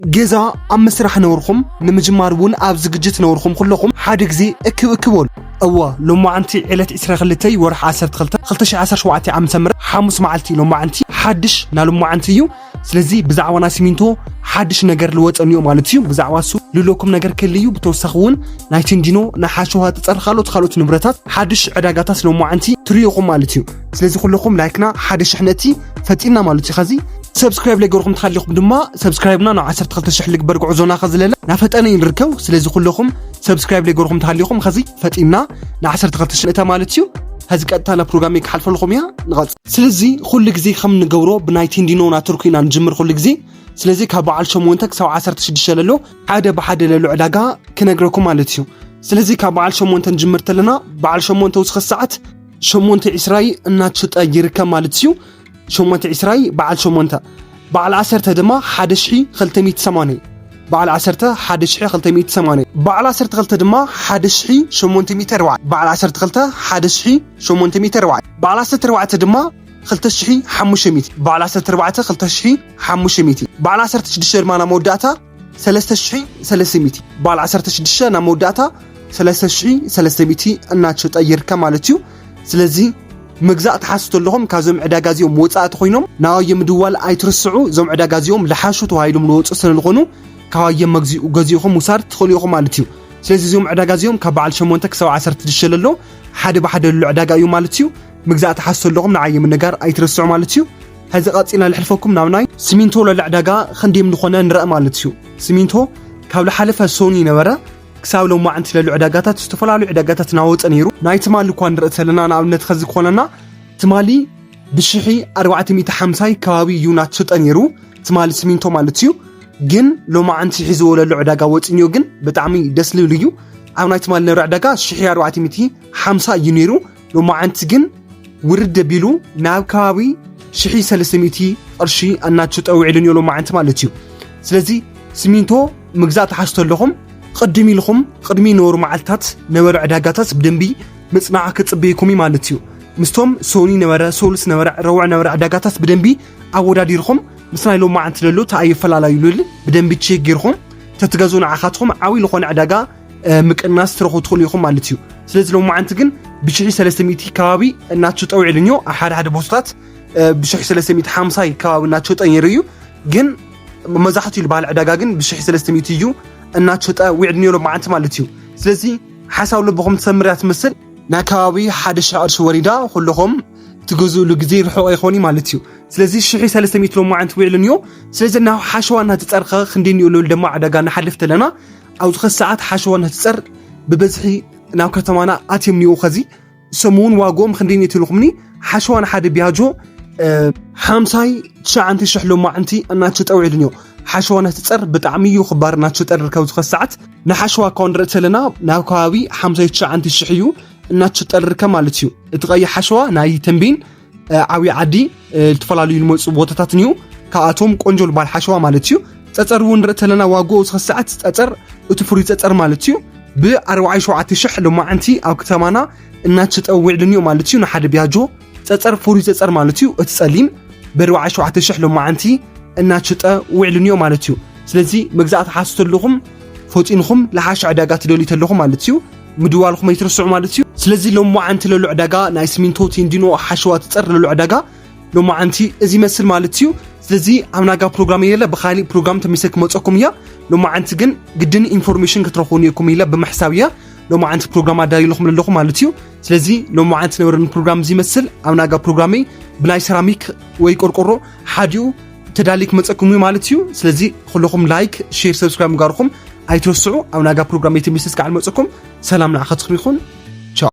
ገዛ ኣብ ምስራሕ ነበርኩም፣ ንምጅማር እውን ኣብ ዝግጅት ነበርኩም፣ ኩለኹም ሓደ ግዜ እክብ እክብ በሉ። እወ፣ ሎማዓንቲ ዕለት ዕስራ ክልተ ወርሒ ዓሰርተ ክልተ ክልተ ሽሕ ዓሰርተ ሸውዓተ ዓመተ ምህረት ሓሙስ መዓልቲ ሎማዓንቲ ሓድሽ ናሎማዓንቲ እዩ። ስለዚ ብዛዕባ ናይ ሲሚንቶ ሓድሽ ነገር ልወፀ እኒኦ ማለት እዩ። ብዛዕባ እሱ ልለኩም ነገር ክህልዩ፣ ብተወሳኺ እውን ናይ ቴንዲኖ ናይ ሓሸዋ ትፀር ካልኦት ካልኦት ንብረታት ሓድሽ ዕዳጋታት ሎማዓንቲ ትሪኢኹም ማለት እዩ። ስለዚ ኩለኹም ላይክና ሓደ ሽሕ ነቲ ፈጢና ማለት እዩ። ከዚ ሰብስክራይብ ለገርኩም ተሃሊኹም ድማ ሰብስክራይብና ናብ ዓሰርተ ክልተ ሽሕ ልግበር ጉዕዞና ከዝለለ ናፈጠነ ንርከብ። ስለዚ ኩለኹም ሰብስክራይብ ለገርኩም ተሃሊኹም ከዚ ፈጢና ን ዓሰርተ ክልተ ሽሕ እታ ማለት እዩ። ከዚ ቀጥታ ናብ ፕሮግራም ክሓልፈልኹም እያ። ንቐጽል። ስለዚ ኩሉ ግዜ ከም ንገብሮ ብናይ ቴንዲኖ ናትርኩ ኢና ንጅምር ኩሉ ግዜ። ስለዚ ካብ በዓል ሸሞንተ ክሳብ ዓሰርተ ሽዱሽተ ለሎ ሓደ ብሓደ ለሎ ዕዳጋ ክነግረኩም ማለት እዩ። ስለዚ ካብ በዓል ሸሞንተ ንጅምር ተለና በዓል ሸሞንተ ውስኸ ሰዓት ሸሞንተ ዕስራይ እናትሽጠ ይርከብ ማለት እዩ። ሸሞንተ ዕስራይ በዓል ሸሞንተ፣ በዓል ዓሰርተ ድማ ሓደ ሽሕ ክልተ ሚእቲ ሰማንያ፣ በዓል ዓሰርተ ሓደ ሽሕ ክልተ ሚእቲ ሰማንያ፣ በዓል ዓሰርተ ክልተ ድማ ሓደ ሽሕ ሸሞንተ ሚእቲ ኣርባዕተ፣ በዓል ዓሰርተ ክልተ ሓደ ሽሕ ሸሞንተ ሚእቲ ኣርባዕተ፣ በዓል ዓሰርተ ኣርባዕተ ድማ ክልተ ሽሕ ሓሙሽተ ሚእቲ፣ በዓል ዓሰርተ ኣርባዕተ ክልተ ሽሕ ሓሙሽተ ሚእቲ፣ በዓል ዓሰርተ ሽዱሽተ ድማ ናብ መወዳእታ ሰለስተ ሽሕ ሰለስተ ሚእቲ፣ በዓል ዓሰርተ ሽዱሽተ ናብ መወዳእታ ሰለስተ ሽሕ ሰለስተ ሚእቲ እናተሸጠ ይርከብ ማለት እዩ። ስለዚ ምግዛእ ትሓስቡ ኣለኹም፣ ካብዞም ዕዳጋ እዚኦም ወፃእቲ ኮይኖም ናባዮም ምድዋል ኣይትርስዑ። እዞም ዕዳጋ እዚኦም ልሓሹ ተባሂሎም ልወፁ ስለ ዝኾኑ ካባዮም መግዚኡ ገዚእኹም ውሳድ ትኽእሉ ኢኹም ማለት እዩ። ስለዚ እዚኦም ዕዳጋ እዚኦም ካብ በዓል ሸሞንተ ክሳብ ዓሰርተ ሽዱሽተ ለሎ ሓደ ብሓደ ለሎ ዕዳጋ እዩ ማለት እዩ። ምግዛእ ትሓስቡ ኣለኹም ንዓየ ምንጋር ኣይትርስዑ ማለት እዩ። ሕዚ ቀፂልና ልሕልፈኩም ናብ ናይ ሲሚንቶ ለሎ ዕዳጋ ክንደይ ምንኾነ ንረአ ማለት እዩ። ሲሚንቶ ካብ ልሓለፈ ሶኒ ነበረ ክሳብ ሎማዓንቲ ለሎ ዕዳጋታት ዝተፈላለዩ ዕዳጋታት ናወፀ ነይሩ። ናይ ትማሊ እኳ ንርኢ ተለና ንኣብነት ከዚ ክኾነና ትማሊ ብሽሒ ኣርባዕተ ሚእቲ ሓምሳይ ከባቢ እዩ ናትሽጠ ነይሩ። ትማሊ ሲሚንቶ ማለት እዩ። ግን ሎማዓንቲ ሒዝዎ ለሎ ዕዳጋ ወፂንዮ ግን ብጣዕሚ ደስ ልብል እዩ። ኣብ ናይ ትማሊ ነብረ ዕዳጋ ሽሒ ኣርባዕተ ሚእቲ ሓምሳ እዩ ነይሩ። ሎማዓንቲ ግን ውርድ ኣቢሉ ናብ ከባቢ ሽሒ ሰለስተ ሚእቲ ቅርሺ እናተሸጠ ውዒሉ እኒኦ ሎማዓንቲ ማለት እዩ። ስለዚ ሲሚንቶ ምግዛእ ትሓስቡ ኣለኹም ቅድም ኢልኹም ቅድሚ ነበሩ መዓልትታት ነበረ ዕዳጋታት ብደንቢ ምፅናዕ ክፅበየኩም እዩ ማለት እዩ። ምስቶም ሶኒ ነበረ፣ ሶሉስ ነበረ፣ ረቡዕ ነበረ ዕዳጋታት ብደንቢ ኣወዳዲርኹም ምስ ናይ ሎማዓንቲ ለሎ ተኣየፈላለዩሉል ብደንቢ ቼክ ጌርኹም ተትገዙ ንዓኻትኩም ዓብዪ ዝኾነ ዕዳጋ ምቅናስ ትረኽቡ ትኽእሉ ኢኹም ማለት እዩ። ስለዚ ሎማዓንቲ ግን ብሽሒ ሰለስተ ሚእቲ ከባቢ እናተሸጠ ውዒሉ እኒኦ ኣብ ሓደ ሓደ ቦታታት ብሽሒ ሰለስተ ሚእቲ ሓምሳይ ከባቢ እናተሸጠ ነይሩ እዩ። ግን መብዛሕትኡ ዝበሃል ዕዳጋ ግን ብሽሒ ሰለስተ ሚእቲ እዩ እናተሸጠ ውዒሉ እኒኦ ሎማዓንቲ ማለት እዩ። ስለዚ ሓሳብ ልብኹም ትሰምር እያ ትመስል። ናይ ከባቢ ሓደ ሽሕ ቅርሺ ወሪዳ ኩለኹም ትገዝእሉ ግዜ ርሑቕ ኣይኮን እዩ ማለት እዩ። ስለዚ ሽሒ ሰለስተ ሚእቲ ሎማዓንቲ ውዒሉ እኒኦ። ስለዚ ናብ ሓሸዋ እናተፀርኸ ክንደይ እኒኦ ልብል ድማ ዕዳጋ ንሓልፍ ተለና ኣብዚ ኸዚ ሰዓት ሓሸዋ እናተፀር ብበዝሒ ናብ ከተማና ኣትዮም እኒኦ። ኸዚ ሰሙን ዋግኦም ክንደይ እኒኦ ትብልኩምኒ ሓሸዋ ንሓደ ቢያጆ ሓምሳይ ትሽዓንተ ሽሕ ሎማዓንቲ እናተሸጠ ውዒሉ እኒኦ። ሓሸዋ እናተፀር ብጣዕሚ እዩ ክባር እናተሸጠ ርከብ ኣብዚ ኸዚ ሰዓት ንሓሸዋ እኳ ንርኢ ተለና ናብ ከባቢ ሓምሳይ ትሽዓንተ ሽሕ እዩ እናተሸጠ ዝርከብ ማለት እዩ። እቲ ቀይሕ ሓሸዋ ናይ ተንቤን ዓብዪ ዓዲ ዝተፈላለዩ ዝመፁ ቦታታት እዩ። ካብኣቶም ቆንጆ ዝበሃል ሓሸዋ ማለት እዩ። ፀፀር እውን ንርኢ ተለና ዋግኡ እስኸ ሰዓት ፀፀር እቲ ፍሩይ ፀፀር ማለት እዩ ብኣርባዓይ ሸውዓተ ሽሕ ሎማዓንቲ ኣብ ከተማና እናተሸጠ ውዒሉ እኒኦ ማለት እዩ። ንሓደ ቢያጆ ፀፀር ፍሩይ ፀፀር ማለት እዩ እቲ ፀሊም ብኣርባዓይ ሸውዓተ ሽሕ ሎማዓንቲ እናተሸጠ ውዒሉ እኒኦ ማለት እዩ። ስለዚ መግዛእቲ ሓሱ ተለኹም ፈጢንኹም ለሓሽ ዕዳጋ ትደልዩ ተለኹም ማለት እዩ ምድዋልኹም ኣይትርስዑ ማለት እዩ። ስለዚ ሎማዓንቲ ለሎ ዕዳጋ ናይ ስሚንቶ ቴንዲኖ ሓሸዋ ትፀር ለሎ ዕዳጋ ሎማዓንቲ እዚ ይመስል ማለት እዩ። ስለዚ ኣብ ናጋ ፕሮግራም የለ ብካሊእ ፕሮግራም ተሚሰ ክመፀኩም እያ። ሎማዓንቲ ግን ግድን ኢንፎርሜሽን ክትረኽቡ እኒኦኩም ኢለ ብምሕሳብ እያ ሎማዓንቲ ፕሮግራም ኣዳልየልኹም ለለኹ ማለት እዩ። ስለዚ ሎማዓንቲ ነበረኒ ፕሮግራም እዚ ይመስል። ኣብ ናጋ ፕሮግራመይ ብናይ ሰራሚክ ወይ ቆርቆሮ ሓዲኡ ተዳሊ ክመፀኩም እዩ ማለት እዩ። ስለዚ ኩለኹም ላይክ፣ ሼር፣ ሰብስክራይብ ምግባርኩም ኣይትረስዑ። ኣብ ናጋ ፕሮግራም የተሚስስ ከዓል መፀኩም ሰላም ንዓኻትኩም ይኹን።